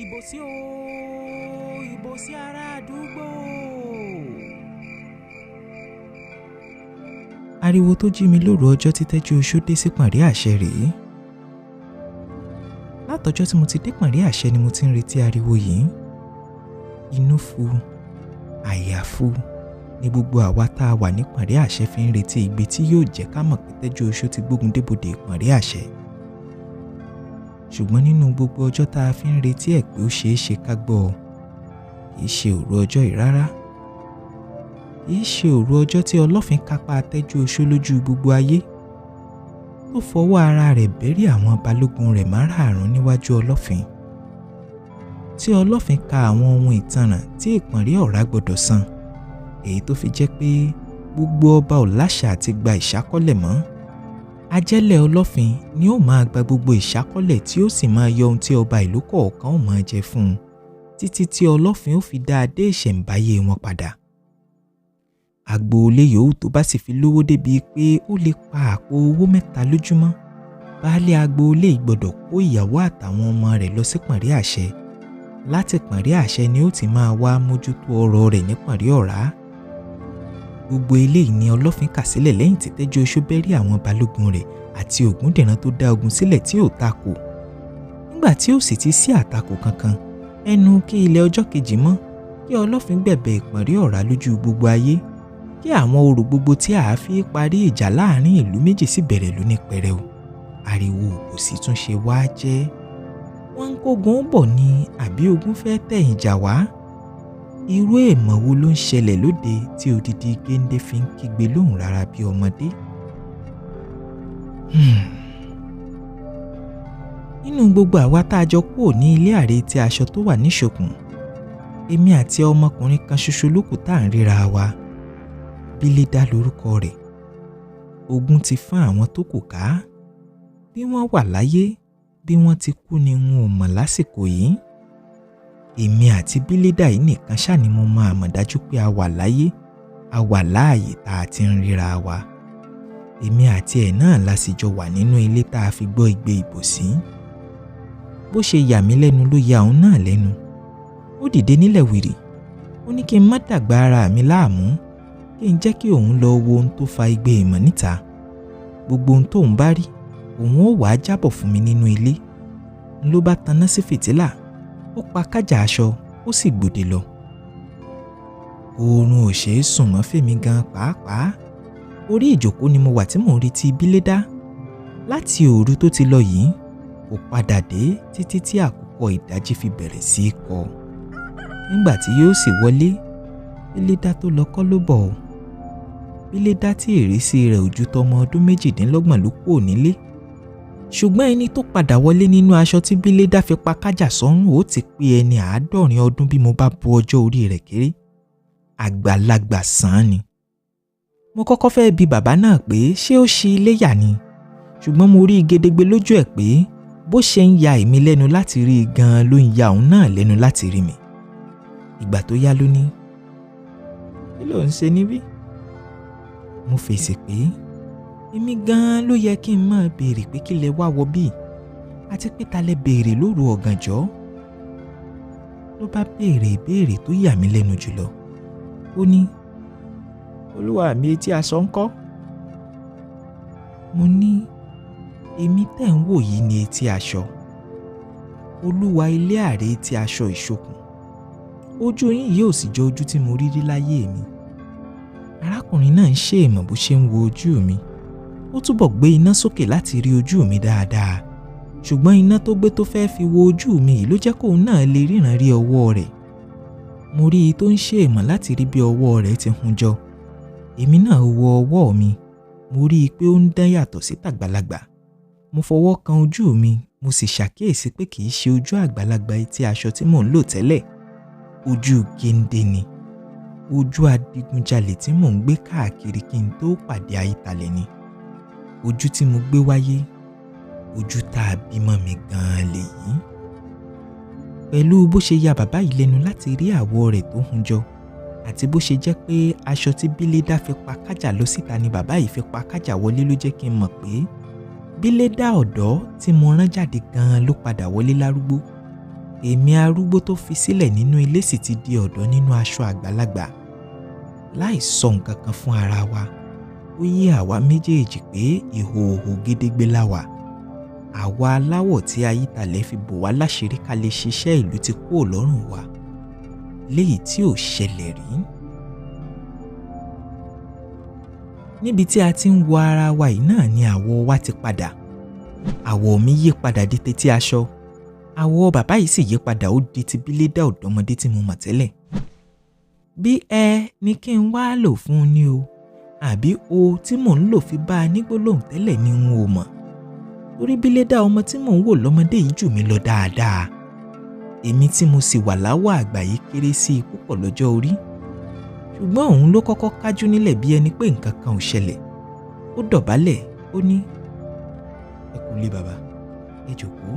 Ìbòsí ooo, ìbòsí ará àdúgbò. Ariwo tó jí mi lóru ọjọ́ tí Tẹ́jú Oṣó dé sí Pọ̀nrí Àṣẹ rèé. Látọjọ́ tí mo ti dé Pọ̀nrí Àṣẹ ni mo ti ń retí ariwo yìí. Inú fu, àyà fu ni gbogbo àwa tá a wà ní Pọ̀nrí Àṣẹ fi ń retí igbe tí yóò jẹ́ ká mọ̀ pé Tẹ́jú Oṣó ti gbógun débodè Pọ̀nrí Àṣẹ. Ṣùgbọ́n nínú gbogbo ọjọ́ tá a fi ń retí ẹ̀ pé ó ṣeé ṣe ká gbọ́ ọ, kì í ṣe òru ọjọ́ yìí rárá. Kì í ṣe òru ọjọ́ tí Ọlọ́fin kápá Tẹ́jú Oṣó lójú gbogbo ayé, tó fọwọ́ ara rẹ̀ bẹ́rí àwọn balógun rẹ̀ márààrún níwájú Ọlọ́fin, tí Ọlọ́fin ka àwọn ohun ìtanràn tí Ìpọ̀nrí Ọ̀rá gbọ́dọ̀ san, èyí tó fi jẹ́ pé gbogbo ọba ò láṣà àti gba ìṣákọ́lẹ̀ mọ́. Ajẹ́lẹ̀ Ọlọ́fin ni ó máa gba gbogbo ìṣákọ́lẹ̀ tí ó sì máa yọ ohun tí ọba ìlú kọ̀ọ̀kan ó máa jẹ fún un títí tí Ọlọ́fin ó fi dá adé ìṣẹ̀ǹbáyé wọn padà. Agboolé yòówù tó bá sì fi lówó débi pé ó lè pa àpò owó mẹ́ta lójúmọ́, baálé agboolé gbọ́dọ̀ kó ìyàwó àtàwọn ọmọ rẹ̀ lọ sí Pọ̀nrí Àṣẹ. Láti Pọ̀nrí Àṣẹ ni ó ti máa wá mójútó ọrọ̀ rẹ̀ ní Pọ̀nrí Ọ̀rá. Gbogbo eléyìí ni Ọlọ́fin kà sílẹ̀ lẹ́yìn tí Tẹ́jú Oṣó bẹ́rí àwọn balógun rẹ̀ àti Ògúndìran tó dá ogun sílẹ̀ tí ò takò. Nígbà tí ó sì ti sí àtakò kankan, ẹnu kí ilẹ̀ ọjọ́ kejì mọ́, kí Ọlọ́fin gbẹ̀bẹ̀ Ìpọ̀nrí Ọ̀rá lójú gbogbo ayé, kí àwọn orò gbogbo tí a fi parí ìjà láàrin ìlú méjì sì bẹ̀rẹ̀ lóní pẹrẹu. Ariwo òbòsí tún ṣe wá jẹ́. Wọ́n ń kógun bọ̀ ni àbí ogun fẹ́ tẹ̀yìn jà wá? Irú èèmọ̀ wo ló ń ṣẹlẹ̀ lóde tí odidi géńdé fi ń kígbe lóhùn rárá bí ọmọdé? Nínú gbogbo àwa tá a jọ kúrò ní ilé àrè tí aṣọ tó wà níṣokùn, èmi àti ọmọkùnrin kan ṣoṣo ló kù tá à ń ríra wa. Bílédá lorúkọ rẹ̀. Ogun ti fọ́n àwọn tó kù ká. Bí wọ́n wà láyé, bí wọ́n ti kú ni n ò mọ̀ lásìkò yìí. Èmi àti Bílédà yìí nìkan ṣáà ni mo mọ àmọ̀dájú pé a wà láyé, a wà láàyè tá a ti ń ríra wa. Èmi àti ẹ̀ náà la sì jọ wà nínú ilé tá a fi gbọ́ igbe ìbòsí. Bó ṣe yà mí lẹ́nu ló ya òun náà lẹ́nu. Ó dìde nílẹ̀ wìrì. Ó ní kí n má dàgbà ara mi láàmú, kí n jẹ́ kí òun lọ wo ohun tó fa igbe ìmọ̀ níta. Gbogbo ohun tóun bá rí, òun ó wàá jábọ̀ fún mi nínú ilé. N ló bá taná sí fìtílà, ó pa kájà aṣọ, ó sì gbòde lọ. Oorun ò ṣeé sùn mọ́ fèmí gan pàápàá. Orí ìjókòó ni mo wà tí mò ń retí Bílédá. Láti òru tó ti lọ yìí, kò padà dé títí tí àkókò ìdájí fi bẹ̀rẹ̀ sí í kọ. Nígbà tí yóò sì wọlé, Bílédá tó lọ kọ́ ló bọ̀ o. Bílédá tí ìrísí rẹ̀ ò ju tọmọ ọdún 28 ló kúrò nílé. Ṣùgbọ́n ẹni tó padà wọlé nínú aṣọ tí Bílédá fi pa kájà sọ́rùn ó ti pé ẹni 70 ọdún bí mo bá bu ọjọ́ orí rẹ̀ kéré. Àgbàlagbà sàn án ni. Mo kọ́kọ́ fẹ́ bi bàbá náà pé ṣé ó ṣe ilé yà ni, ṣùgbọ́n mo rí gedegbe lójú ẹ̀ pé Bó ṣe ń ya èmi lẹ́nu láti rí i gan-an ló ń ya òun náà lẹ́nu láti rí mi. Ìgbà tó yá ló ní, kí ló ń ṣe níbí? Mo fèsì pé èmi gan-an ló yẹ kí n máa béèrè pé kí lẹ wá wọ bí, àti pé ta lẹ béèrè lóru ọ̀gànjọ́. Ló bá béèrè ìbéèrè tó yà mí lẹ́nu jùlọ. Ó ní, olúwa mi, etí aṣọ ńkọ́? Mo ní, èmi tẹ́ ń wò yìí ni etí aṣọ. Olúwa ilé àrè etí aṣọ ìṣokùn. Ojú yín yìí ò sì jọ ojú tí mo rí rí láyé mi. Arákùnrin náà ń ṣe ìmọ̀ bó ṣe ń wo ojú mi. Ó túbọ̀ gbé iná sókè láti rí ojú mi dáadáa. Ṣùgbọ́n iná tó gbé tó fẹ́ fi wo ojú mi yìí ló jẹ́ kóun náà lè ríran rí ọwọ́ rẹ̀. Mo rí i tó ń ṣe ìmọ̀ láti rí bí ọwọ́ rẹ̀ ti hun jọ. Èmi náà wo ọwọ́ mi. Mo rí i pé ó ń dán yàtọ̀ sí tàgbàlagbà. Mo fọwọ́ kan ojú mi, mo sì ṣàkíyèsí pé kì í ṣe ojú àgbàlagbà etí aṣọ tí mò ń lò tẹ́lẹ̀. Ojú géńdé ni. Ojú adigunjalè tí mò ń gbé káàkiri kí n tó pàdé Ayítalẹ̀ ni. Ojú tí mo gbé wáyé, ojú tá a bímọ mi gan-an lèyí. Pẹ̀lú bó ṣe ya bàbá yìí lẹ́nu láti rí àwọ̀ rẹ̀ tó hun jọ, àti bó ṣe jẹ́ pé aṣọ tí Bílédá fi pa kájà lọ síta ni bàbá yìí fi pa kájà wọlé ló jẹ́ kí n mọ̀ pé Bílédá ọ̀dọ́ tí mo rán jáde gan-an ló padà wọlé lárúgbó. Èmi arúgbó tó fi sílẹ̀ nínú ilé sì ti di ọ̀dọ́ nínú aṣọ àgbàlagbà. Láì sọ nǹkan kan fún ara wa, ó yé àwa méjèèjì pé ìhòòhò gédégbé la wà. Àwa aláwọ̀ tí Ayítalẹ̀ fi bò wá láṣìírí ká lè ṣiṣẹ́ ìlú ti kúrò lọ́rùn wa, léyìí tí ò ṣẹlẹ̀ rí. Níbi tí a ti ń wo ara wa yìí náà ni àwọ̀ wa ti padà. Àwọ̀ mi yí padà di tetí aṣọ. Àwọ̀ bàbá yìí sì yí padà ó di ti Bílédá ọ̀dọ́mọdé tí mo mọ̀ tẹ́lẹ̀. Bí ẹ ní kí n wá lò fún un ní o, àbí o tí mò ń lò fi bá a ní gbólóhùn tẹ́lẹ̀ ni n ò mọ̀. Torí Bílédá ọmọ tí mò ń wò lọ́mọdé yìí jù mí lọ dáadáa. Èmi tí mo sì wà láwọ̀ àgbà yìí kéré sí i púpọ̀ lọ́jọ́ orí. Ṣùgbọ́n òun ló kọ́kọ́ kájú nílẹ̀ bí ẹni pé nǹkan kan ò ṣẹlẹ̀. Ó dọ̀bálẹ̀, ó ní, ẹ kú lé bàbá, ẹ jòkóó,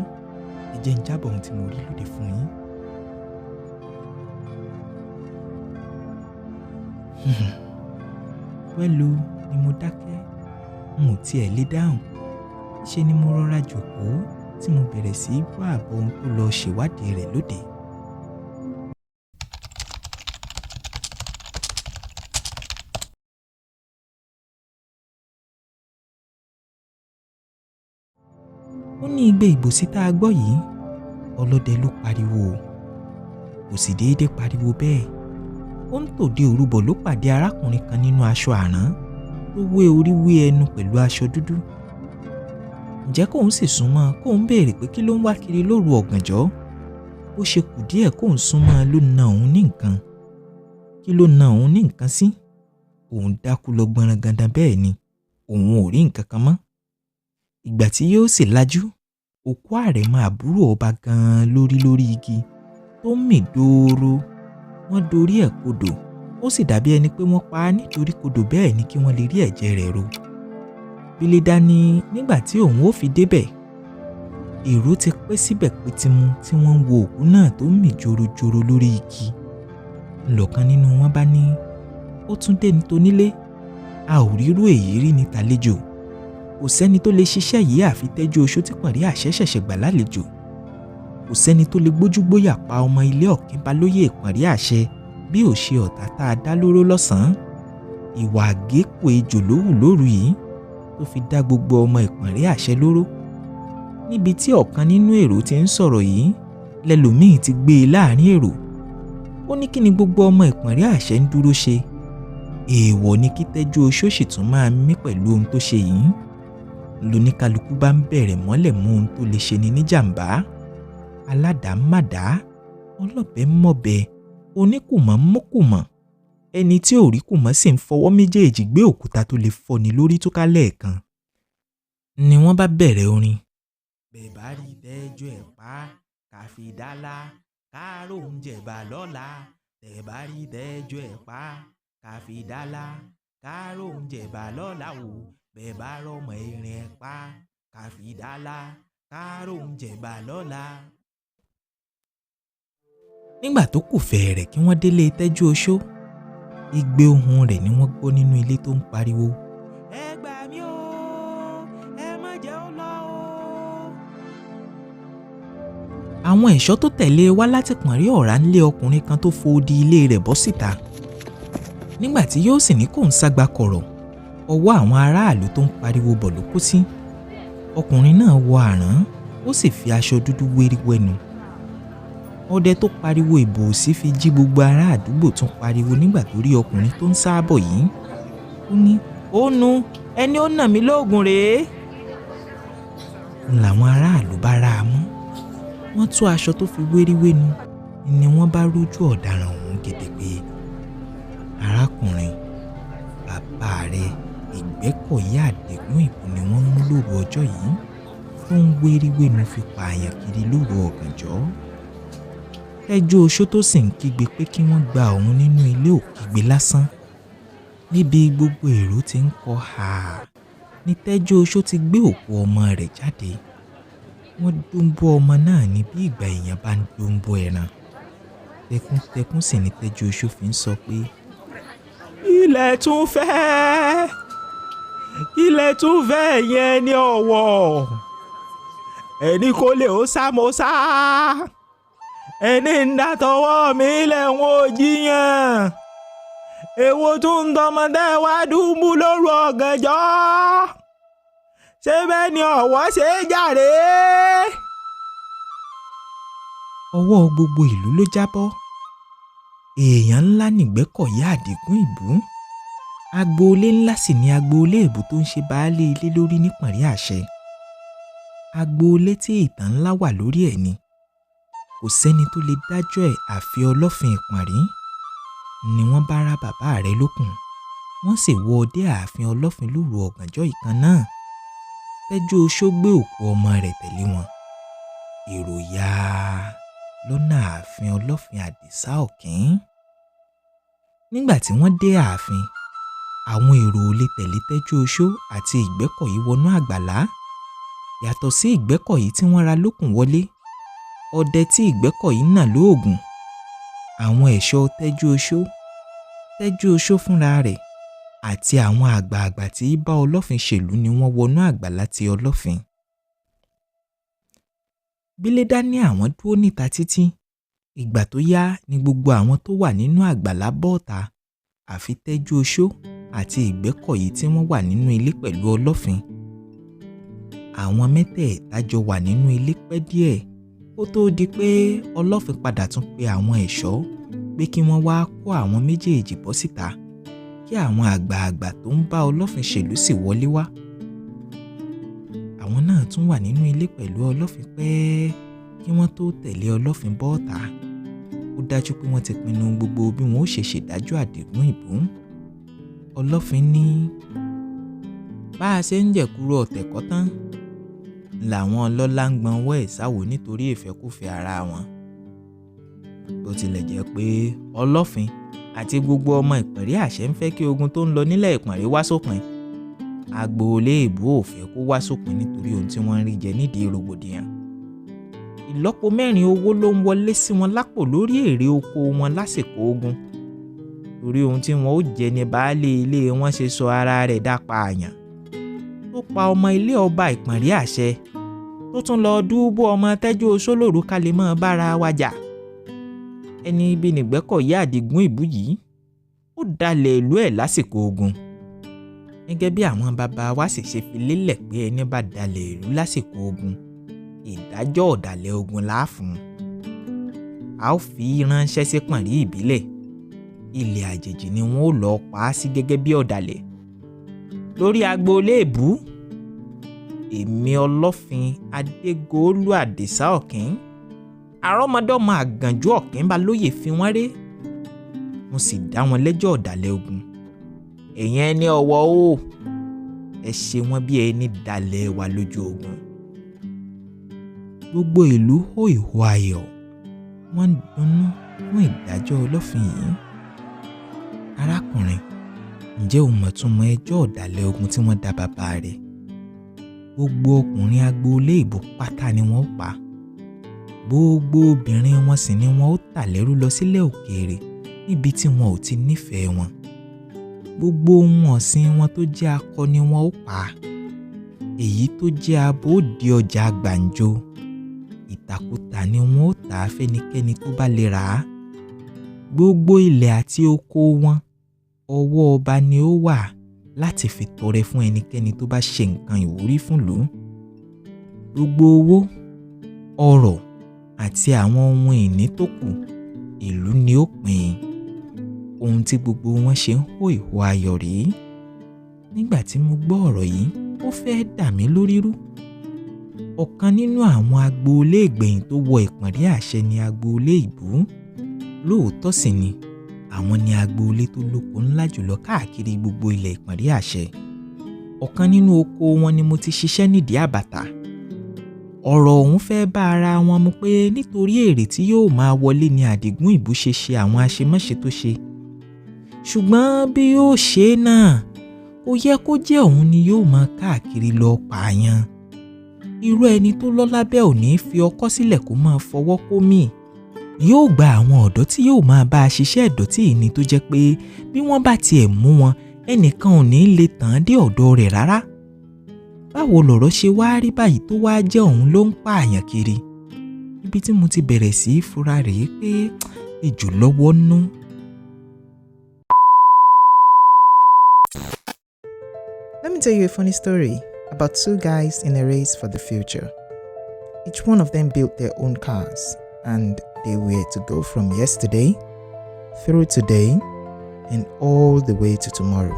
ẹ jẹ́ n jábọ̀ ohun tí mo rí lóde fún yín. Wẹ́lo ni mo dákẹ́, n ò tiẹ̀ lè dáhùn. Ṣe ni mo rọra jòkóó tí mo bẹ̀rẹ̀ sí í gbọ́ àbọ̀ ohun tó lọ ṣèwádìí rẹ̀ lóde. Ó ní igbe ìbòsí tá a gbọ́ yìí, ọlọ́dẹ ló pariwo o. Kò sì déédéé pariwo bẹ́ẹ̀. Ó ń tòde òrùbọ̀ ló pàdé arákùnrin kan nínú aṣọ àrán tó wé orí wé ẹnu pẹ̀lú aṣọ dúdú. Ǹjẹ́ kóun sì súnmọ́ kóun béèrè pé kí ló ń wá kiri lóru ọ̀gànjọ́? Ó ṣe kù díẹ̀ kóun súnmọ́ ló na òun ní nǹkan. Kí ló na òun ní nǹkan sí? Òun dákú lọ gbọnrangandan bẹ́ẹ̀ ni, òun ò rí nǹkan kan mọ́. Ìgbà tí yóò sì lajú, òkú àrẹ̀mọ àbúrò ọba gan-an lórí lórí igi tó mì dòòrò. Wọ́n dorí ẹ̀ kodò, ó sì dàbí ẹni pé wọ́n pa á nítorí kodò bẹ́ẹ̀ ni kí wọ́n lè rí ẹ̀jẹ̀ rẹ̀ ro. Bílédá ní nígbà tí òun ó fi débẹ̀, èrò ti pé síbẹ̀ pétímù tí wọ́n ń wo òkú náà tó mì jorojoro lórí igi. Lọ̀kan nínú wọn bá ní, ó tún dé ní tonílé, a ò rírú èyí rí ní tàlejò. Kò sẹ́ni tó lè ṣiṣẹ́ yìí àfi Tẹ́jú Oṣó tí Pọ̀nrí àṣẹ ṣẹ̀ṣẹ̀ gbà lálejò. Kò sẹ́ni tó lè gbójúgbóyà pa ọmọ ilé Ọ̀kín Balóyè Pọ̀nrí àṣẹ bí ò ṣe ọ̀tá tá a dá lóró lọ́sàn-án. Ìwà àgékù ejò ló wù lóru yìí tó fi dá gbogbo ọmọ Ìpọ̀nrí àṣẹ lóró. Níbi tí ọ̀kan nínú èrò ti ń sọ̀rọ̀ yìí, lẹ́lòmíì ti gbé e láàrin èrò. Ó ní kí ni gbogbo ọmọ Ìpọ̀nrí àṣẹ ń dúró ṣe? Èèwọ̀ ni kí Tẹ́jú Oṣó sì tún máa mí pẹ̀lú ohun tó ṣe yìí. Lóníkálukú bá ń bẹ̀rẹ̀ mọ́lẹ̀ mú ohun tó lè ṣe ni níjàmbá. Aládàá màdá, ọlọ́bẹ mọ̀bẹ, oníkùmọ̀ mọ́kùmọ̀. Ẹni tí ò rí kùmọ̀ sì ń fọwọ́ méjèèjì gbé òkúta tó lè fọ́ni lórí túká lẹ́ẹ̀kan. Ni wọ́n bá bẹ̀rẹ̀ orin. Bẹ́ẹ̀ bá rí Tẹ́jú ẹ̀ pa, káfí dálá, káàró oúnjẹ bá lọ́la. Tẹ́ bá rí Tẹ́jú ẹ̀ pa, káfí dálá, káàró oúnjẹ bá lọ́la o. Bẹ́ẹ̀ bá rọmọ erin ẹ̀ pa, káfí dálá, Kárò ń jẹ̀bà lọ́la. Nígbà tó kù fẹ̀ẹ̀rẹ̀ kí wọ́n délé Tẹ́jú Oṣó, igbe ohùn rẹ̀ ni wọ́n gbọ́ nínú ilé tó ń pariwo. Ẹ gbà mí o, ẹ má jẹ́ ó lọ o. Àwọn ẹ̀ṣọ́ tó tẹ̀lé e wá láti Pọ̀nrí Ọ̀rá ń lé ọkùnrin kan tó fo odi ilé rẹ̀ bọ́ síta. Nígbà tí yóò sì ní kó ń ságbá kọ̀rọ̀, ọwọ́ àwọn aráàlú tó ń pariwo bọ̀ ló kó sí. Ọkùnrin náà wọ àrán, ó sì fi aṣọ dúdú wérí wẹ́nu. Ọdẹ tó pariwo ìbò òsì fi jí gbogbo ará àdúgbò tún pariwo nígbà tó rí ọkùnrin tó ń sáàbọ̀ yìí. Ó ní, ó nu ẹni ó nà mí lóògùn rèé. N làwọn aráàlú bá ra a mú. Wọ́n tú aṣọ tó fi wérí wénu ni wọ́n bá rójú ọ̀daràn ọ̀hún gedegbe. Arákùnrin, bàbá rẹ̀ Ìgbẹ́kọ̀yé Àdìgún Ìbú ni wọ́n mú lóru ọjọ́ yìí tó ń wérí wénu fi pààyàn kiri lóru ọ̀gànjọ́. Tẹ́jú Oṣó tó sì ń kígbe pé kí wọ́n gba òun nínú ilé ò kígbe lásán. Níbi gbogbo èrò ti ń kọ háà ní Tẹ́jú Oṣó ti gbé òkú ọmọ rẹ̀ jáde. Wọ́n dúnbú ọmọ náà ní bí ìgbà èèyàn bá ń dúnbú ẹran. Tẹkúntẹkún sì ni Tẹ́jú Oṣó fi ń sọ pé ilẹ̀ tún fẹ́, ilẹ̀ tún fẹ́ yẹn ní ọ̀wọ̀, ẹni kò lè ó sá mo sá, ẹni ń dá tọwọ́ mi lẹ̀ ń ò jiyàn, èwo tún ń tọmọdé wá dúnbú lóru ọ̀gànjọ́, ṣé bẹ́ẹ̀ ni ọ̀wọ́ ṣe é jàre. Ọwọ́ gbogbo ìlú ló jábọ́. Èèyàn ńlá nìgbẹ́kọ̀yé Àdìgún Ìbú. Agboolé ńlá sì ni agboolé Ìbú tó ń ṣe baálé ilé lórí nípọ̀nrí àṣẹ. Agboolé tí ìtàn ńlá wà lórí ẹ̀ ni. Kò sẹ́ni tó lè dájọ́ ẹ̀ àfi Ọlọ́fin Ìpọ̀nrí. Ni wọ́n bá rá bàbá rẹ̀ lókun. Wọ́n sì wọ́ ọ dé ààfin Ọlọ́fin lóru ọ̀gànjọ́ ìkan náà. Tẹ́jú Oṣó gbé òkú ọmọ rẹ̀ tẹ̀lé wọn. Èrò ya lọ́nà ààfin Ọlọ́fin Àdìsá Ọ̀kín. Nígbà tí wọ́n dé ààfin, àwọn èrò ò lè tẹ̀lé Tẹ́jú Oṣó àti Ìgbẹ́kọ̀yé wọnú àgbàlá. Yàtọ̀ sí Ìgbẹ́kọ̀yé tí wọ́n ra lókùn wọlé, ọdẹ tí Ìgbẹ́kọ̀yé nà lóògùn, àwọn ẹ̀ṣọ́ Tẹ́jú Oṣó, Tẹ́jú Oṣó fúnra rẹ̀ àti àwọn àgbààgbà tí bá Ọlọ́fin ṣèlú ni wọ́n wọnú àgbàlá ti Ọlọ́fin. Bílédá ní àwọn dúró níta títí. Ìgbà tó yá ni gbogbo àwọn tó wà nínú àgbàlá bọ́ta àfi Tẹ́jú Oṣó àti Ìgbẹ́kọ̀yé tí wọ́n wà nínú ilé pẹ̀lú Ọlọ́fin. Àwọn mẹ́tẹ̀ẹ̀ta jọ wà nínú ilé pẹ́ díẹ̀ kó tó di pé Ọlọ́fin padà tún pe àwọn ẹ̀ṣọ́ pé kí wọ́n wá kó àwọn méjèèjì bọ́ síta kí àwọn àgbààgbà tó ń bá Ọlọ́fin ṣèlú sì wọlé wá. Àwọn náà tún wà nínú ilé pẹ̀lú Ọlọ́fin pẹ́ kí wọ́n tó tẹ̀lé Ọlọ́fin bọ́ta. Ó dájú pé wọ́n ti pinnu gbogbo bí wọ́n ó ṣe ṣèdájọ́ Àdìgún Ìbú. Ọlọ́fin ní bá a ṣe ń jẹ̀kúrò ọ̀tẹ̀ kọ́ tán làwọn ọlọ́lá ń gbọnwọ́ ẹ̀ sáwò nítorí ìfẹ́kúfẹ̀ẹ́ ara wọn. Bó tilẹ̀ jẹ́ pé Ọlọ́fin àti gbogbo ọmọ Ìpọ̀nrí àṣẹ ń fẹ́ kí ogun tó ń lọ nílẹ̀ Ìpọ̀nrí wá sópin. Agboolé Ìbú ò fẹ́ kó wá sópin nítorí ohun tí wọ́n ń rí jẹ nídìí rògbòdìyàn. Ìlọ́po mẹ́rin owó ló ń wọlé sí wọn lápò lórí èrè oko wọn lásìkò ogun. Torí ohun tí wọn ó jẹ ní baálé ilé wọn ṣe sọ ara rẹ̀ dápààyàn. Tó pa ọmọ ilé ọba Ìpọ̀nrí àṣẹ tó tún lọ dúbú ọmọ Tẹ́jú Oṣó lóru ká lè mọ́ bára wa jà. Ẹni ibi nìgbẹ́kọ̀yé Àdìgún Ìbú yìí, ó dalẹ̀ ìlú ẹ̀ lásìkò ogun. Gẹ́gẹ́ bí àwọn bàbá wa sì ṣe fi lélẹ̀ pé ẹni bá dalẹ̀ ìlú lásìkò ogun, ìdájọ́ ọ̀dàlẹ̀ ogun la fún un. A ó fi ránṣẹ́ sí Pọ̀nrí ìbílẹ̀. Ilẹ̀ àjèjì ni wọ́n ó lọ pa á sí gẹ́gẹ́ bí ọ̀dàlẹ̀. Lórí agboolé Ìbú, èmi Ọlọ́fin Adégòólú Àdìsá Ọ̀kín, àrọ́mọdọ́mọ Àgànjú Ọ̀kín Balóyè fi wọ́n ré. Mo sì dá wọn lẹ́jọ́ ọ̀dàlẹ̀ ogun. Ẹ̀yin ẹni ọ̀wọ̀ o, ẹ ṣe wọ́n bí ẹni dalẹ̀ wa lójú ogun. Gbogbo ìlú hó ìhó ayọ̀, wọ́n ń dunnú fún ìdájọ́ Ọlọ́fin yìí. Arákùnrin, ǹjẹ́ o mọ̀ túmọ̀ ẹjọ́ ọ̀dàlẹ̀ ogun tí wọ́n dá bàbá rẹ̀? Gbogbo ọkùnrin agboolé Ìbú pátá ni wọ́n pa. Gbogbo obìnrin wọn sì ni wọ́n ó tà lẹ́rú lọ sílẹ̀ òkèèrè níbi tí wọn ò ti nífẹ̀ẹ́ wọn. Gbogbo ohun ọ̀sìn wọn tó jẹ́ akọ ni wọ́n ó pa. Èyí tó jẹ́ abo ó di ọjà gbàǹjo. Ìtàkùtà ni wọ́n ó tà á fẹ́nikẹ́ni tó bá lè rà á. Gbogbo ilẹ̀ àti oko wọn, ọwọ́ ọba ni ó wà láti fi tọrẹ fún ẹnikẹ́ni tó bá ṣe nǹkan ìwúrí fúnlùú. Gbogbo owó, ọrọ̀ àti àwọn ohun ìní tó kù, ìlú ni ó pín. Ohun tí gbogbo wọn ṣe ń hó ìhó ayọ̀ rèé. Nígbà tí mo gbọ́ ọ̀rọ̀ yìí, ó fẹ́ dà mí lórí rú. Ọ̀kan nínú àwọn agboolé ìgbẹ̀yìn tó wọ ìpọ̀nrí àṣẹ ni agboolé Ìbú. Lóòótọ́ sì ni, àwọn ni agboolé tó lóko ńlá jùlọ káàkiri gbogbo ilẹ̀ ìpọ̀nrí àṣẹ. Ọ̀kan nínú oko wọn ni mo ti ṣiṣẹ́ nídìí àbàtà. Ọ̀rọ̀ ọ̀hún fẹ́ bá ara wọn mu pé nítorí èrè tí yóò máa wọlé ni Àdìgún Ìbú ṣe ṣe àwọn àṣemáṣe tó ṣe. Ṣùgbọ́n bí yóò ṣe é náà, kò yẹ kó jẹ́ òun ni yóò máa káàkiri lọ pààyàn. Irú ẹni tó lọ́lá bẹ́ẹ̀ ò ní fi ọkọ́ sílẹ̀ kó máa fọwọ́ kó mì. Yóò gba àwọn ọ̀dọ́ tí yóò máa bá a ṣiṣẹ́ ìdọ̀tí yìí ni tó jẹ́ pé bí wọ́n bá tiẹ̀ mú wọn, ẹnìkan ò ní lè tàn án dé ọ̀dọ̀ rẹ̀ rárá. Báwo lọ̀rọ̀ ṣe wá rí báyìí tó wá jẹ́ òun ló ń pààyàn kiri? Ibi tí mo ti bẹ̀rẹ̀ sí í fura rèé pé ejò lọ́wọ́ nú. Let me tell you a funny story about two guys in a race for the future. Each one of them built their own cars, and they were to go from yesterday through today and all the way to tomorrow.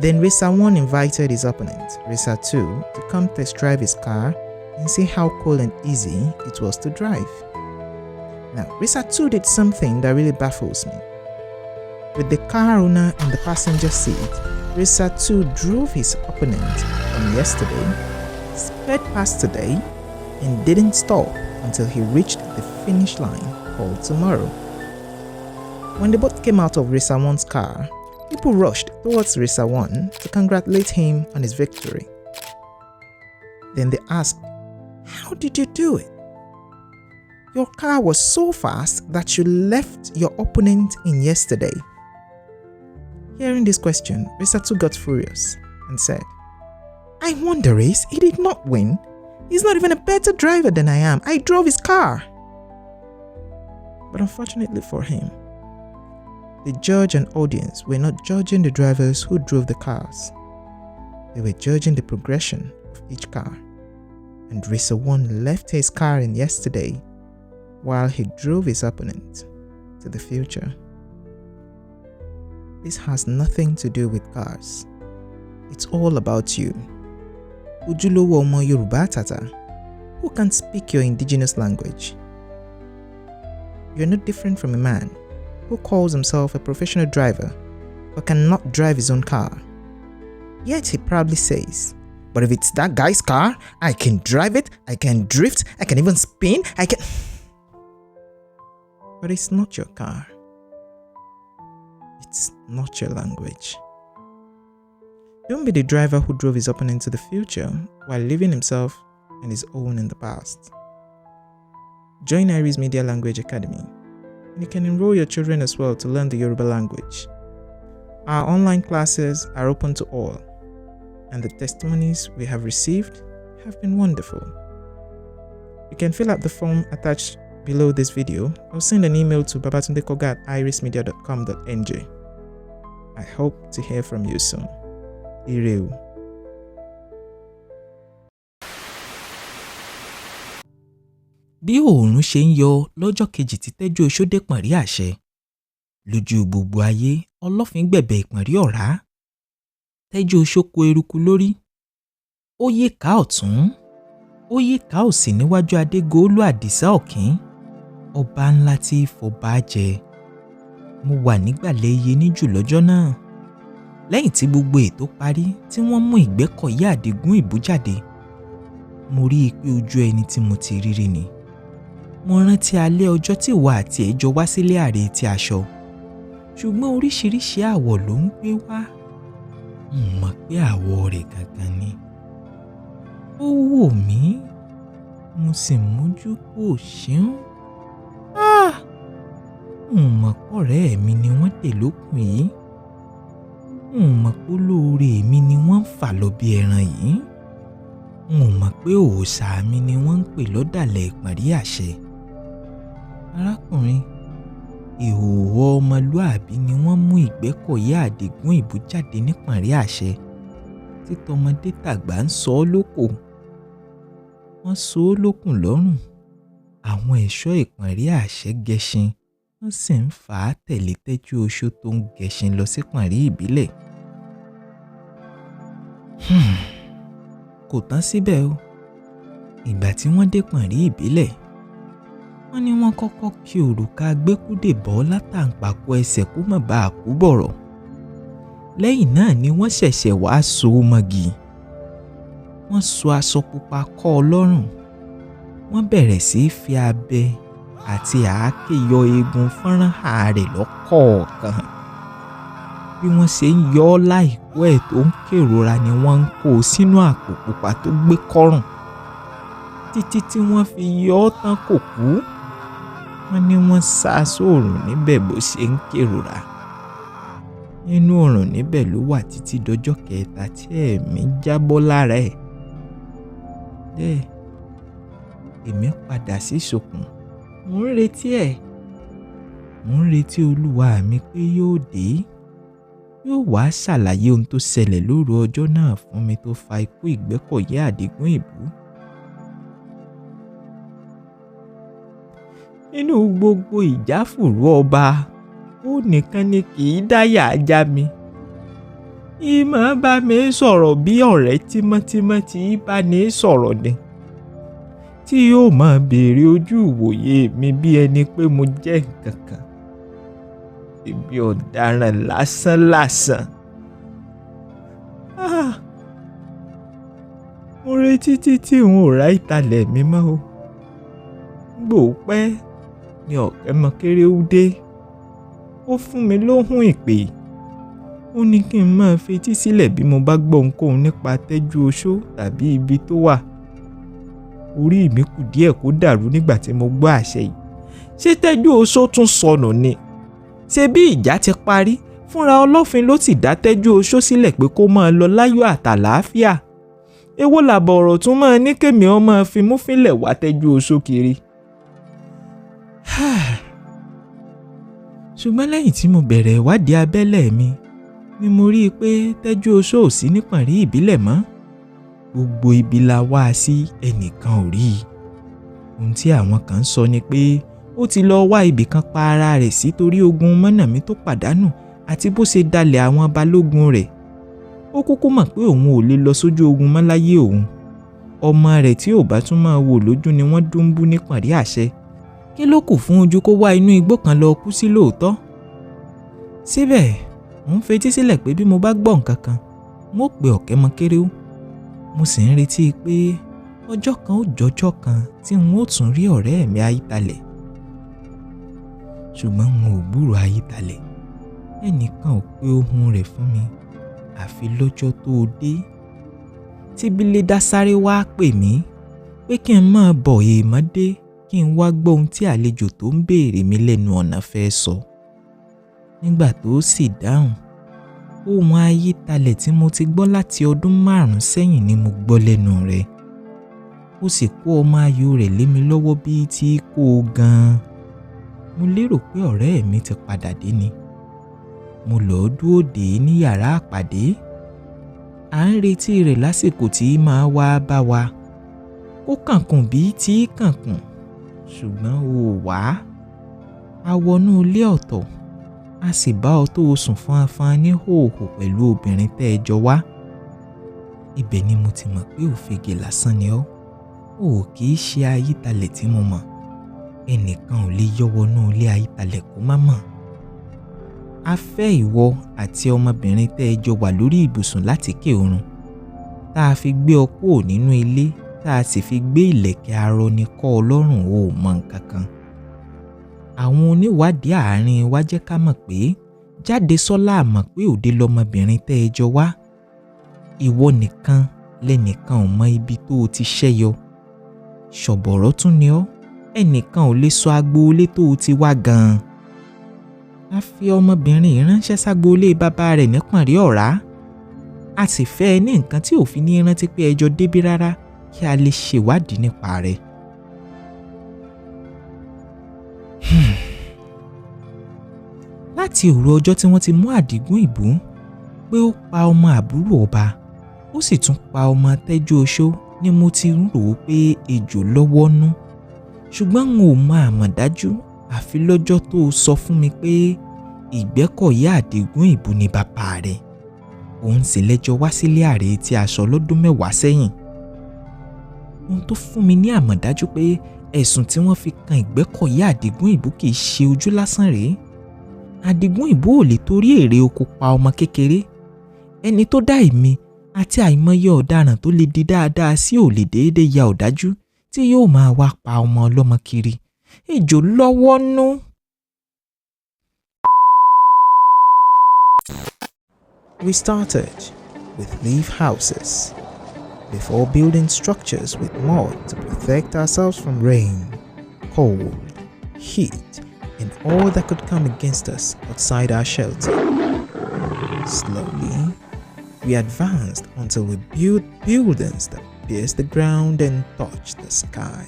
Then Racer 1 invited his opponent, Racer 2, to come test drive his car and see how cool and easy it was to drive. Now, Racer 2 did something that really baffles me. With the car owner in the passenger seat, Racer 2 drove his opponent from yesterday, sped past today, and didn't stop until he reached the finish line called tomorrow. When they both came out of Racer 1's car, people rushed towards Racer 1 to congratulate him on his victory. Then they asked, "How did you do it? Your car was so fast that you left your opponent in yesterday." Hearing this question, Racer 2 got furious and said, "I won the race, he did not win. He's not even a better driver than I am. I drove his car." But unfortunately for him, the judge and audience were not judging the drivers who drove the cars. They were judging the progression of each car. And Racer 1 left his car in yesterday while he drove his opponent to the future. This has nothing to do with cars. It's all about you. Ojúlówó ọmọ Yorùbá àtàtà who can speak your indigenous language. You're no different from a man who calls himself a professional driver but cannot drive his own car. Yet he proudly says, "But if it's that guy's car, I can drive it, I can drift, I can even spin, I can..." But it's not your car. It's not your language. Don't be the driver who drove his opponent to the future while leaving himself and his own in the past. Join Iris Media Language Academy, and you can enroll your children as well to learn the Yoruba language. Our online classes are open to all, and the testimonies we have received have been wonderful. You can fill out the form attached below this video or send an email to babatundekoga@irismedia.com.ng. I hope to hear from you soon. Ire o. Bí oòrùn ṣe ń yọ lọ́jọ́ kejì tí Tẹ́jú Oṣó dé Pọ̀nrí àṣẹ, lójú gbogbo ayé Ọlọ́fin gbẹ̀bẹ̀ Ìpọ̀nrí ọ̀rá. Tẹ́jú Oṣó kó eruku lórí. Ó yíká ọ̀tún, ó yíká òsì níwájú Adégòólú Àdìsá Ọ̀kín, ọba ńlá tí fọba jẹ. Mo wà nígbàlẹ̀ iye níjù lọ́jọ́ náà. Lẹ́yìn tí gbogbo ètò parí tí wọ́n mú Ìgbẹ́kọ̀yé Àdìgún Ìbú jáde, mo rí i pé ojú ẹni tí mo ti rí rí ni. Mo rántí alẹ́ ọjọ́ tí ìwọ àti ẹ̀ jọ wá sílé ààrẹ tí aṣọ, ṣùgbọ́n oríṣiríṣi àwọ̀ ló ń gbé wá. N mọ̀ pé àwọ̀ rẹ̀ gangan ni. Ó wò mí, mo sì mójú kò ṣeun. N mọ̀ pọ̀rẹ́ mi ni wọ́n dè lókun yìí. N mọ̀ pé olóore mi ni wọ́n ń fà lọ bí ẹran yìí. N mọ̀ pé òòṣà mi ni wọ́n ń pè lọ́dàlẹ̀ ìpàrí àṣẹ. Arákùnrin, ìhòòhò ọmọlúàbí ni wọ́n mú Ìgbẹ́kọ̀yé Àdìgún Ìbú jáde nípàrí àṣẹ tí tọmọdé tàgbà ń sọ ọ́ lóko. Wọ́n so ó lókùn lọ́rùn. Àwọn ẹ̀ṣọ́ ìpàrí àṣẹ gẹṣin, wọ́n sì ń fà á tẹ̀lé Tẹ́jú Oṣó tó ń gẹṣin lọ sí pàrí ìbílẹ̀. Kò tán síbẹ̀ o. Ìgbà tí wọ́n dé pàrí ìbílẹ̀, wọ́n ní wọ́n kọ́kọ́ kí òrùka gbẹ́kúdè bọ́ látàǹpàkò ẹsẹ̀ kó má bàa kú bọ̀rọ̀. Lẹ́yìn náà ni wọ́n ṣẹ̀ṣẹ̀ wá so ó mọ́gi. Wọ́n so aṣọ pupa kọ́ ọ lọ́rùn. Wọ́n bẹ̀rẹ̀ sí í fi abẹ àti àáké yọ eegun fọ́nrán rẹ̀ lọ́kọ̀ọ̀kan. Bí wọ́n ṣe ń yọ ọ́ láìkó ẹ̀ tó ń kérora ni wọ́n ń kó o sínú àpò pupa tó gbé kọ́rùn. Títí tí wọ́n fi yọ ọ́ tán kò kú. Wọ́n ní wọ́n sá sóòrùn níbẹ̀ bó ṣe ń kérora. Nínú oòrùn níbẹ̀ ló wà títí dọjọ́ kẹta tí ẹ̀mí jábọ́ lára ẹ̀. Bẹ́ẹ̀, èmi padà sí ìsokùn. Mò ń retí ẹ̀. Mò ń retí olúwa mi pé yóò dé. Yóò wá ṣàlàyé ohun tó ṣẹlẹ̀ lóru ọjọ́ náà fún mi tó fa ikú Ìgbẹ́kọ̀yé Àdìgún Ìbú. Nínú gbogbo ìjáfùrú ọba, ó nìkan ni kì í dáyà já mi. Ìmọ̀ bá mi sọ̀rọ̀ bí ọ̀rẹ́ tímọ́tímọ́ tí bá ní sọ̀rọ̀ ni, tí yóò máa béèrè ojú ìwòye mi bí ẹni pé mo jẹ́ nǹkan kan. Ibi ọ̀daràn lásán lásán. Mo retí títí n ò rá ìtàlẹ̀ mi mọ́ o. Gbò pẹ́ ni Ọ̀kẹ́mọkéré ó dé. Ó fún mi lóhùn ìpè. Ó ní kí n máa fetí sílẹ̀ bí mo bá gbọ́ ohunkóhun nípa Tẹ́jú Oṣó tàbí ibi tó wà. Orí mi kù díẹ̀ kó dàrú nígbà tí mo gbọ́ àṣẹ yìí. Ṣé Tẹ́jú Oṣó tún sọnù ni? Ṣé bí ìjà ti parí, fúnra Ọlọ́fin ló sì dá Tẹ́jú Oṣó sílẹ̀ pé kó máa lọ láyọ̀ àtàlàáfíà. Èwo làbọ̀ ọ̀rọ̀ tún máa ní kémi ó máa fi mú fínlẹ̀ wá Tẹ́jú Oṣó kiri. Ṣùgbọ́n lẹ́yìn tí mo bẹ̀rẹ̀ ìwádìí abẹ́lẹ̀ mi ni mo rí i pé Tẹ́jú Oṣó ò sí nípànrí ìbílẹ̀ mọ́. Gbogbo ibi la wá a sí, ẹnìkan ò rí i. Ohun tí àwọn kan ń sọ ni pé ó ti lọ wá ibì kan pa ara rẹ̀ sí torí ogun mọ́nàmí tó pàdánù àti bó ṣe dalẹ̀ àwọn balógun rẹ̀. Ó kúkú mọ̀ pé òun ò lè lọ sójú ogun mọ́ láyé òun. Ọmọ rẹ̀ tí ò bá tún máa wò lójú ni wọ́n dúnbú nípànrí àṣẹ. Kí ló kù fún ojú kó wá inú igbó kan lọ kú sí lóòótọ́? Síbẹ̀, mò ń fetí sílẹ̀ pé bí mo bá gbọ́ nǹkan kan, n ó pe Ọ̀kẹ́mọkéré ó. Mo sì ń retí pé ọjọ́ kan ó jọjọ́ kan tí n ó tún rí ọ̀rẹ́ mi Ayítalẹ̀. Ṣùgbọ́n n ò gbúròó Ayítalẹ̀. Ẹnìkan ò pe ohùn rẹ̀ fún mi àfi lọ́jọ́ tó dé. Tí Bílédá sáré wá pè mí pé kí n máa bọ̀ èèmọ́ dé kí n wá gbọ́ ohun tí àlejò tó ń béèrè mi lẹ́nu ọ̀nà fẹ́ sọ. Nígbà tó sì dáhùn, ohùn Ayítalẹ̀ tí mo ti gbọ́ láti ọdún 5 sẹ́yìn ni mo gbọ́ lẹ́nu rẹ̀. Ó sì kó ọmọ ayò rẹ̀ lé mi lọ́wọ́ bíi tí kò gan-an. Mo lérò pé ọ̀rẹ́ mi ti padà dé ni. Mo lọ dúró dè é ní yàrá àpàdé. À ń retí rẹ̀ lásìkò tí máa wá bá wa. Ó kànkùn bíi tí kànkùn, ṣùgbọ́n ó wá. A wọnú ilé ọ̀tọ̀, a sì bá ọ tó o sùn fánfán ní hòhò pẹ̀lú obìnrin tẹ́ ẹ jọ wá. Ibẹ̀ ni mo ti mọ̀ pé òfegè lásán ni ọ́. O kì í ṣe Ayítalẹ̀ tí mo mọ̀. Ẹnìkan ò lè yọ wọnú ilé Ayítalẹ̀ kó má mọ̀. A fẹ́ ìwọ àti ọmọbìnrin tẹ́ ẹ jọ wà lórí ibùsùn láti ké oorun, tá a fi gbé ọ kúrò nínú ilé, tá a sì fi gbé ìlẹ̀kẹ̀ arọni kọ́ ọ lọ́rùn, o ò mọ nǹkan kan. Àwọn oníwádìí àárín wa jẹ́ ká mọ̀ pé Jádesọ́lá mọ̀ pé òde lọmọbìnrin tẹ́ ẹ jọ wá. Ìwọ nìkan Lẹ́nìkan ò mọ ibi tó o ti ṣẹ́yọ. Ṣọ̀bọ̀rọ̀ tún ni ọ́, ẹnìkan ò lè sọ agboolé tó o ti wá gan-an. A fi ọmọbìnrin yìí ránṣẹ́ ságboolé bàbá rẹ̀ nípọ̀nrí ọ̀rá. A sì fẹ́ ẹ ní nǹkan tí òfin ní rántí pé ẹjọ́ débí rárá kí a lè ṣèwádìí nípa rẹ̀. Láti òru ọjọ́ tí wọ́n ti mú Àdìgún Ìbú pé ó pa ọmọ àbúrò ọba, ó sì tún pa ọmọ Tẹ́jú Oṣó ni mo ti ń rò ó pé ejò lọ́wọ́ nú. Ṣùgbọ́n n ò mọ àmọ̀dájú àfi lọ́jọ́ tó o sọ fún mi pé Ìgbẹ́kọ̀yé Àdìgún Ìbú ni bàbá rẹ̀. Òun sì lẹ́jọ́ wá sílé ààrẹ tí a sọ lọ́dún 10 sẹ́yìn. Ohun tó fún mi ní àmọ̀dájú pé ẹ̀sùn tí wọ́n fi kan Ìgbẹ́kọ̀yé Àdìgún Ìbú kì í ṣe ojú lásán rèé. Àdìgún Ìbú ò lè torí èrè oko pa ọmọ kékeré. Ẹni tó dá èmi àti àìmọye ọ̀daràn tó lè di dáadáa sí ò lè déédéé ya ọ̀dájú tí yóò máa wá pa ọmọ ọlọ́mọ kiri. Ejò lọ́wọ́ nú. We started with leaf houses before building structures with mud to protect ourselves from rain, cold, heat, and all that could come against us outside our shelter. Slowly, we advanced until we built buildings that pierced the ground and touched the sky.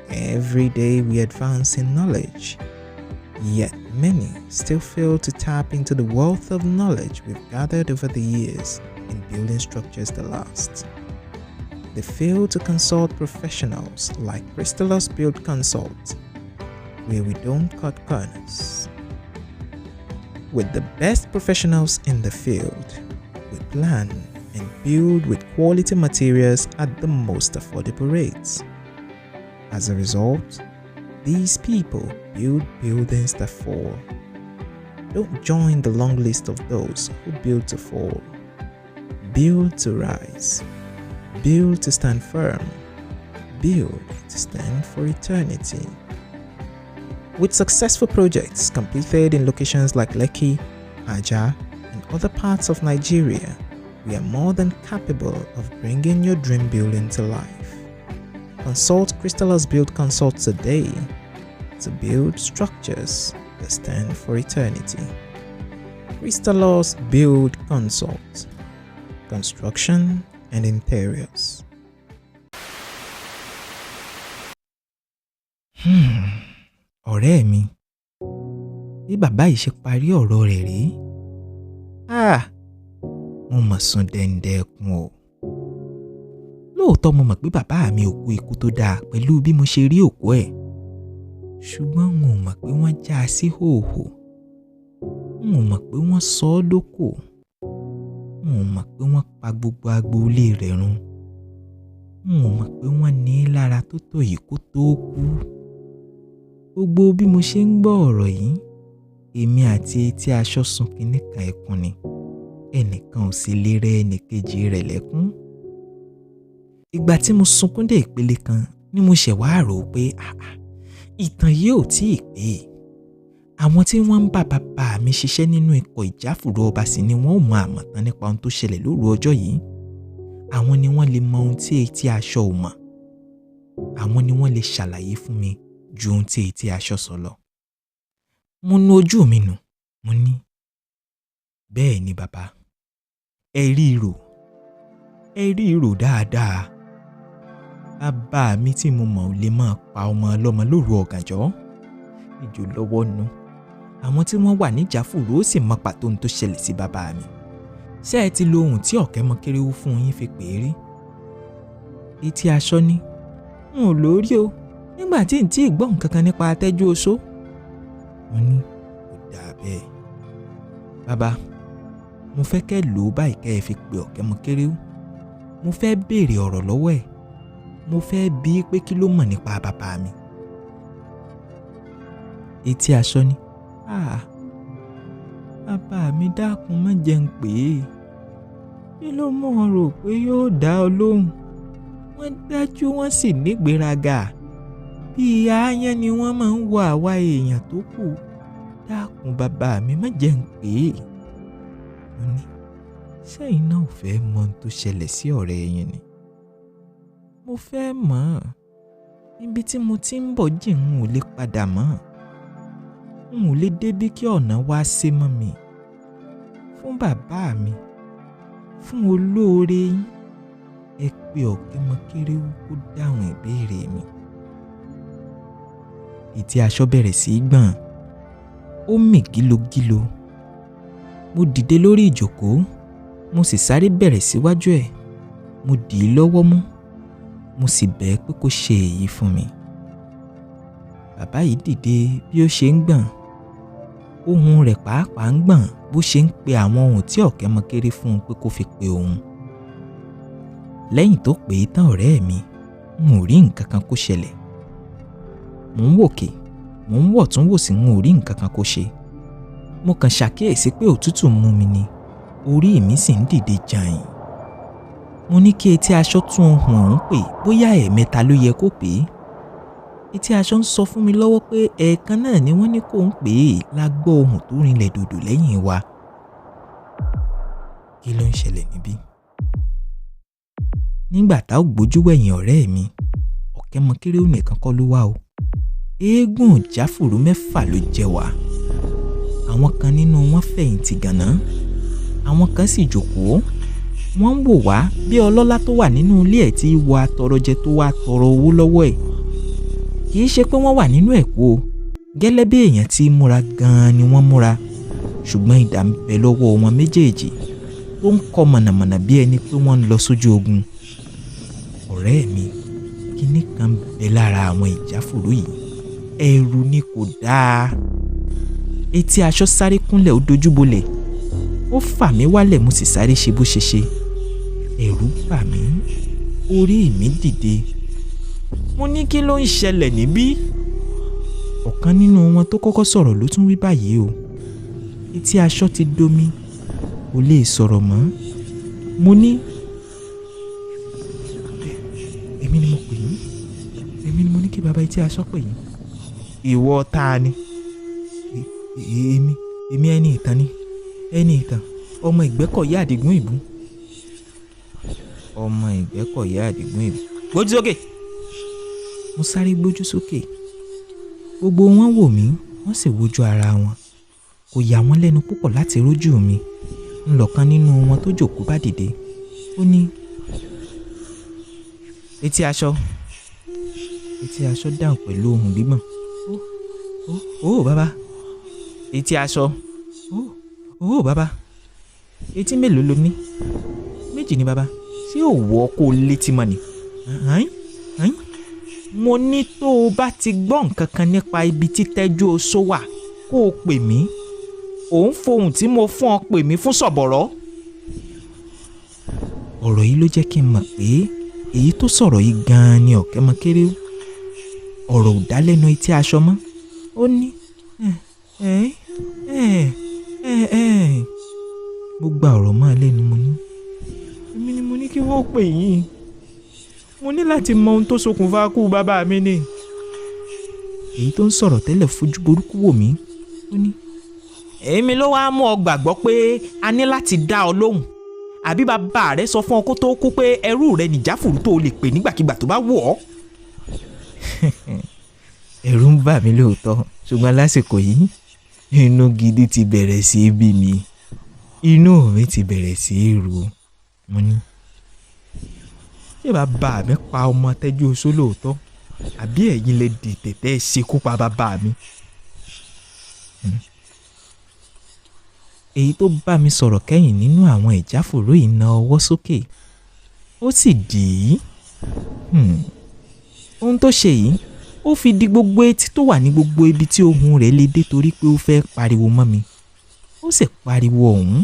Every day we advance in knowledge, yet many still fail to tap into the wealth of knowledge we've gathered over the years in building structures that last. They fail to consult professionals like Crystalus Build Consult, where we don't cut corners. With the best professionals in the field, we plan and build with quality materials at the most affordable rates. As a result, these people build buildings that fall. Don't join the long list of those who build to fall. Build to rise. Build to stand firm. Build to stand for eternity. With successful projects completed in locations like Lekki, Ajah, and other parts of Nigeria, we are more than capable of bringing your dream building to life. Consult Crystalus Build Consult today to build structures that stand for eternity. Crystalus Build Consult, Construction and Interiors. Ọ̀rẹ́ mi, bí bàbá yìí ṣe parí ọ̀rọ̀ rẹ̀ rèé. Mo mọ̀ sùn dẹ̀ǹdẹ̀ ẹkún o. Lóòótọ́ mo mọ̀ pé bàbá mi ò kú ikú tó dáa pẹ̀lú bí mo ṣe rí òkú ẹ̀. Ṣùgbọ́n n ò mọ̀ pé wọ́n já a sí hòhò. N ò mọ̀ pé wọ́n sọ ọ́ lókò. N ò mọ̀ pé wọ́n pa gbogbo agboolé rẹ̀ run. N ò mọ̀ pé wọ́n ní í lára tó tó yìí kó tó kú. Gbogbo bí mo ṣe ń gbọ́ ọ̀rọ̀ yìí, èmi àti etí aṣọ sun kinní kan ẹkún ni. Ẹnìkan ò sì lè rẹ ẹnìkejì rẹ̀ lẹ́kún. Ìgbà tí mo sunkún dé ìpele kan ni mo ṣẹ̀ wá rò ó pé ìtàn yìí ò tí ì pé. Àwọn tí wọ́n ń bá bàbá mi ṣiṣẹ́ nínú ikọ̀ ìjáfùrú ọba sì ni wọ́n ò mọ àmọ̀tán nípa ohun tó ṣẹlẹ̀ lóru ọjọ́ yìí. Àwọn ni wọ́n lè mọ ohun tí etí aṣọ ò mọ̀. Àwọn ni wọ́n lè ṣàlàyé fún mi ju ohun tí etí aṣọ sọ lọ. Mo nu ojú mi nù, mo ní, bẹ́ẹ̀ ni bàbá, ẹ rí i rò dáadáa. Bàbá mi tí mo mọ̀ ò lè máa pa ọmọ ọlọ́mọ lóru ọ̀gànjọ́. Ejò lọ́wọ́ nu. Àwọn tí wọ́n wà níjàfùrú ó sì mọ pàtó ohun tó ṣẹlẹ̀ sí bàbá mi. Ṣé ẹ ti lo ohun tí Ọ̀kẹ́mọkéréwú fún yín fi pè é rí? Etí aṣọ ni, n ò lórí o, nígbà tí n tí ì gbọ́ nǹkan kan nípa Tẹ́jú Oṣó. Mo ní kò dáa bẹ́ẹ̀. Bàbá, mo fẹ́ kẹ́ lò ó báyìí kẹ́ ẹ fi pe Ọ̀kẹ́mọkéréwú. Mo fẹ́ béèrè ọ̀rọ̀ lọ́wọ́ ẹ̀. Mo fẹ́ bi í pé kí ló mọ̀ nípa bàbá mi. Etí aṣọ ni, bàbá mi dákun má jẹ́ ń pè é. Kí ló mú ọ rò pé yóò dá ọ lóhùn? Wọ́n dájú wọ́n sì nígbéraga. Bí aáyán ni wọ́n máa ń wo àwa èèyàn tó kù. Dákun bàbá mi má jẹ́ ń pè é. Mo ní, Ṣẹ́yìn náà ò fẹ́ mọ ohun tó ṣẹlẹ̀ sí ọ̀rẹ́ yín ni? Mo fẹ́ mọ̀ ọ́n. Ibi tí mo ti ń bọ̀ jìn n ò lè padà mọ́. N ò lè débí kí ọ̀nà wá sé mọ́ mi. Fún bàbá mi, fún olóore yín, ẹ pe Ọ̀kẹ́mọkéréwú kó dáhùn ìbéèrè mi. Etí aṣọ bẹ̀rẹ̀ sí í gbọ̀n. Ó mì gílogílo. Mo dìde lórí ìjókòó, mo sì sáré bẹ̀rẹ̀ síwájú ẹ̀. Mo dì í lọ́wọ́ mú, mo sì bẹ̀ ẹ́ pé kó ṣe èyí fún mi. Bàbá yìí dìde bí ó ṣe ń gbọ̀n. Ohùn rẹ̀ pàápàá ń gbọ̀n bó ṣe ń pe àwọn ohùn tí Ọ̀kẹ́mọkéré fún un pé kó fi pe òun. Lẹ́yìn tó pè é tán ọ̀rẹ́ mi, n ò rí nǹkan kan kó ṣẹlẹ̀. Mò ń wòkè, mò ń wọ̀tún wòsì, n ò rí nǹkan kan kó ṣe. Mo kàn ṣàkíyèsí pé òtútù mú mi ni, orí mi sì ń dìde jàìn. Mo ní kí etí aṣọ tún ohùn ọ̀hún pè bóyá ẹ̀ẹ̀mẹ́ta ló yẹ kó pè é. Etí aṣọ ń sọ fún mi lọ́wọ́ pé ẹ̀ẹ̀kan náà ni wọ́n ní kó ń pè é la gbọ́ ohùn tó rinlẹ̀ dòdò lẹ́yìn wa. Kí ló ń ṣẹlẹ̀ níbí? Nígbà tá ò gbójú wẹ̀yìn ọ̀rẹ́ mi, Ọ̀kẹ́mọkéré ò nìkan kọ́ ló wá o. Eégún ìjáfùrú mẹ́fà ló jẹ wá. Àwọn kan nínú wọn fẹ̀yìntì gànà, àwọn kan sì jókòó. Wọ́n ń wò wá bí ọlọ́lá tó wà nínú ilé ẹ̀ tí wọ atọrọjẹ tó wá tọrọ owó lọ́wọ́ ẹ̀. Kì í ṣe pé wọ́n wà nínú ẹ̀kú o, gẹ́lẹ́ bí èèyàn tí múra gan-an ni wọ́n múra, ṣùgbọ́n idà ń bẹ lọ́wọ́ wọn méjèèjì tó ń kọ mọ̀nàmọ̀nà bí ẹni pé wọ́n ń lọ sójú ogun. Ọ̀rẹ́ mi, kinní kan bẹ lára àwọn ìjáfùrú yìí, ẹ̀rù ni kò dáa. Etí aṣọ sáré kúnlẹ̀ ó dojúbolẹ̀, ó fà mí wálẹ̀ mo sì sáré ṣe bó ṣe ṣe. Ẹ̀rù bà mí, orí mi dìde. Mo ní kí ló ń ṣẹlẹ̀ níbí? Ọ̀kan nínú wọn tó kọ́kọ́ sọ̀rọ̀ ló tún wí báyìí o. Etí aṣọ ti domi, kò lè sọ̀rọ̀ mọ́. Mo ní, èmi ni mo pè yín, èmi ni mo ní kí bàbá etí aṣọ pè yín. Ìwọ ta ni? Èmi ẹni ìtàn ni, ẹni ìtàn, ọmọ Ìgbẹ́kọ̀yé Àdìgún Ìbú. Ọmọ Ìgbẹ́kọ̀yé Àdìgún Ìbú. Gbójú sókè. Mo sáré gbójú sókè. Gbogbo wọn wò mí, wọ́n sì wojú ara wọn. Kò yà wọ́n lẹ́nu púpọ̀ láti rójú mi. Ńlọ̀kan nínú wọn tó jókòó bá dìde. Ó ní, etí aṣọ. Etí aṣọ dáhùn pẹ̀lú ohùn gbígbọ̀n. Ó bàbá. Etí aṣọ. Ó bàbá. Etí mélòó lo ní? Méjì ni bàbá. Ṣé ò wọ́ kó létí mọ́ ni? Mo ní tó o bá ti gbọ́ nǹkan kan nípa ibi tí Tẹ́jú Oṣó wà kó o pè mí. Ò ń fohùn tí mo fún ọ pè mí fún sọ̀bọ̀rọ̀. Ọ̀rọ̀ yìí ló jẹ́ kí n mọ̀ pé èyí tó sọ̀rọ̀ yìí gan-an ni Ọ̀kẹ́mọkéré. Ọ̀rọ̀ ò dá lẹ́nu etí aṣọ mọ́. Ó ní Mo gba ọ̀rọ̀ mọ́ ẹ lẹ́nu, mo ní, èmi ni mo ní kí wọ́n pè yín. Mo ní láti mọ ohun tó ṣokùnfà kú bàbá mi ni. Èyí tó ń sọ̀rọ̀ tẹ́lẹ̀ fojú burúkú wò mí. Ó ní, èmi ló wá mú ọ gbàgbọ́ pé a ní láti dá ọ lóhùn. Àbí bàbá rẹ sọ fún ọ kó tó kú pé ẹrú rẹ nìjáfùrú tó o lè pè nígbàkigbà tó bá wù ọ́. Ẹ̀rù ń bà mí lóòótọ́, ṣùgbọ́n lásìkò yìí inú gidi ti bẹ̀rẹ̀ sí í bí mi. Inú mi ti bẹ̀rẹ̀ sí í ru. Mo ní, ṣé bàbá mi pa ọmọ Tẹ́jú Oṣó lóòótọ́? Àbí ẹ̀yin lè dìtẹ̀ tẹ́ ẹ ṣekú pa bàbá mi? Èyí tó bá mi sọ̀rọ̀ kẹ́yìn nínú àwọn ìjáfòró yìí na ọwọ́ sókè, ó sì dì í. Ohun tó ṣe yìí, ó fi di gbogbo etí tó wà ní gbogbo ibi tí ohùn rẹ̀ lè dé torí pé ó fẹ́ pariwo mọ́ mi. Ó sì pariwo ọ̀hún.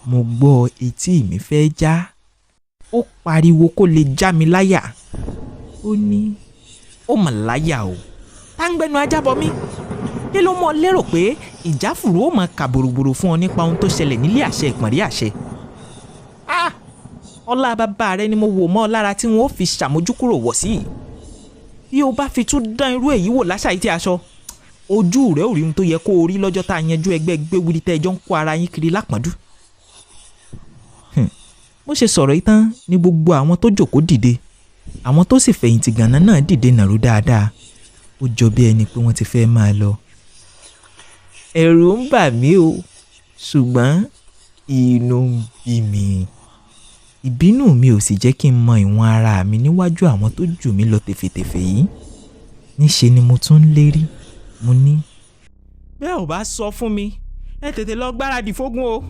Mo gbọ́ etí mi fẹ́ já. Ó pariwo kó lè já mi láyà. Ó ní, ó mà láyà o. Tá ń gbẹnu ajá bọ mí. Kí ló mọ lérò pé ìjáfùrú ó máa kà bòròbòrò fún ọ nípa ohun tó ṣẹlẹ̀ nílé àṣẹ ìpọ̀nrí àṣẹ? Ah! Ọlá bàbá rẹ ni mo wò mọ́ ọ lára tí wọn ó fi ṣàmójúkúrò wọ̀ sí. Bí o bá fi tún dán irú èyí wò láṣà yìí tí aṣọ, ojú rẹ ò rí ohun tó yẹ kó o rí lọ́jọ́ tá a yanjú ẹgbẹ́ gbéwìrì tẹ́ ẹjọ́ ń kó ara yín kiri lápọ̀ndú. Bó ṣe sọ̀rọ̀ yìí tán ni gbogbo àwọn tó jókòó dìde. Àwọn tó sì fẹ̀yìntì gànà náà dìde nàró dáadáa. Ó jọ bí ẹni pé wọ́n ti fẹ́ máa lọ. Ẹ̀rù ń bà mí o, ṣùgbọ́n inú ń bí mi. Ìbínú mi ò sì jẹ́ kí n mọ ìwọ̀n ara mi níwájú àwọn tó jù mí lọ tèfètèfè yìí. Níṣe ni mo tún ń lérí. Mo ní, bẹ́ẹ̀ ò bá sọ fún mi, ẹ tètè lọ gbáradì fógun o.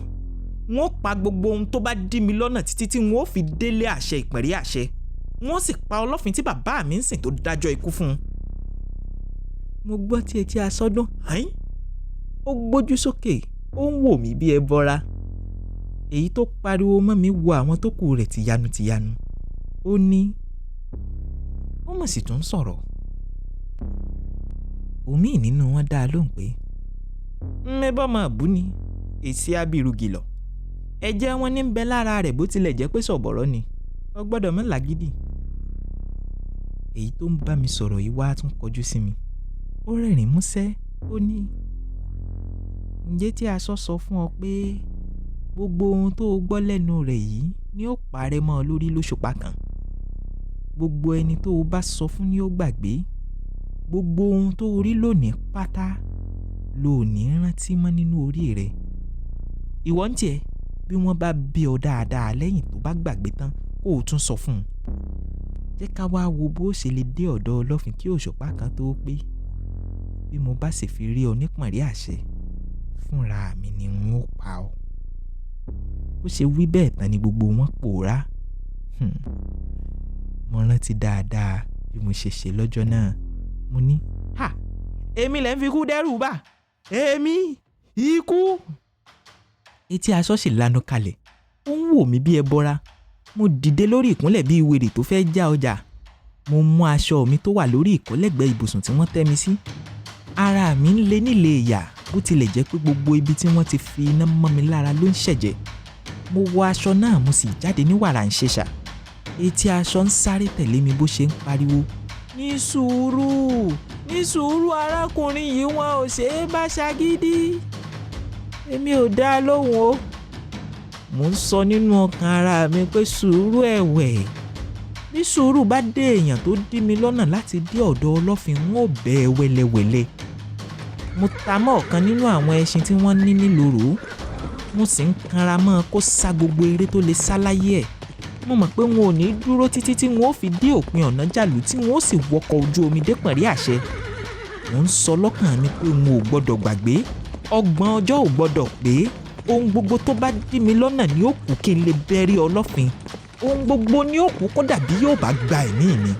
N ó pa gbogbo ohun tó bá dí mi lọ́nà títí tí n ó fi délé àṣẹ ìpẹ̀rí àṣẹ. N ó sì pa ọlọ́fin tí bàbá mi ń sìn tó dájọ́ ikú fún un. Mo gbọ́ tí etí aṣọ dún hàín. Ó gbójú sókè, ó ń wò mí bí ẹbọra. Èyí tó pariwo mọ́ mi wo àwọn tó kù rẹ̀ tìyanu tìyanu. Ó ní, ó mọ̀ sì tún ń sọ̀rọ̀. Òmíì nínú wọn dá a lóhùn pé, mẹ́bọ̀ máa bú ni, èsì abiru gìlọ̀. Ẹ̀jẹ̀ wọn ní ń bẹ lára rẹ̀ bó tilẹ̀ jẹ́ pé sọ̀bọ̀rọ̀ ni. Ó gbọ́dọ̀ mọ́ làgídì. Èyí tó ń bá mi sọ̀rọ̀ yìí wá tún kọjú sí mi. Ó rẹ́rìn músẹ́, ó ní, ǹjẹ́ tí aṣọ sọ fún ọ pé gbogbo ohun tó o gbọ́ lẹ́nu rẹ̀ yìí ni ó parẹ́ mọ́ ọ lórí lóṣùpá kan. Gbogbo ẹni tó o bá sọ fún ni ó gbàgbé. Gbogbo ohun tó o rí lónìí pátá lo ò ní rántí mọ́ nínú orí rẹ. Ìwọ ń tiẹ̀, bí wọ́n bá bí ọ dáadáa lẹ́yìn tó bá gbàgbé tán kó o tún sọ fún un. Jẹ́ ká wá wo bó ṣe lè dé ọ̀dọ̀ ọlọ́fin kí òṣùpá kan tó pé. Bí mo bá sì fi rí ọ nípọ̀nrí àṣẹ, fúnra mi ni n ó pa ọ́. Bó ṣe wí bẹ́ẹ̀ tán ni gbogbo wọn pòórá. Mo rántí dáadáa bí mo ṣe ṣe lọ́jọ́ náà. Mo ní, ha! Èmi lẹ̀ ń fi kú dẹ́rù bà. Èmi! Ikú! Etí aṣọ sì lanu kalẹ̀. Ó ń wò mí bí ẹbọra. Mo dìde lórí ìkúnlẹ̀ bí wèrè tó fẹ́ já ọjà. Mo mú aṣọ mi tó wà lórí ìkọ́lẹ̀gbẹ́ ibùsùn tí wọ́n tẹ́ mi sí. Ara mi ń le nílé ìyà bó tilẹ̀ jẹ́ pé gbogbo ibi tí wọ́n ti fi iná mọ́ mi lára ló ń ṣẹ̀jẹ̀. Mo wọ aṣọ náà, mo sì jáde ní wàrà ń ṣèṣà. Etí aṣọ ń sáré tẹ̀lé mi bó ṣe ń pariwo, ní sùúrù, ní sùúrù arákùnrin yìí, wọn ò ṣe é bá ṣagídí. Èmi ò dá a lóhùn o. Mo ń sọ nínú ọkàn ara mi pé sùúrù ẹ̀wẹ̀. Bí sùúrù bá dé èèyàn tó dí mi lọ́nà láti dé ọ̀dọ̀ ọlọ́fin, n ó bẹ́ ẹ wẹ́lẹ́wẹ́lẹ́. Mo ta mọ́ ọ̀kan nínú àwọn ẹṣin tí wọ́n ní nílòrò. Mo sì ń kanra mọ́ kó sá gbogbo eré tó lè sá láyé ẹ̀. Mo mọ̀ pé wọn ò ní dúró títí tí wọn ó fi dé òpin ọ̀nà jàlú tí wọn ó sì wọkọ̀ ojú omi dé pọ̀nrí àṣẹ. Mo ń sọ lọ́kàn mi pé n ò gbọ́dọ̀ gbàgbé. 30 ọjọ́ ò gbọ́dọ̀ pé. Ohun gbogbo tó bá dí mi lọ́nà ni ó kù kí n lè bẹ́rí ọlọ́fin. Ohun gbogbo ni ó kù kódà bí yóò bá gba ẹ̀mí mi.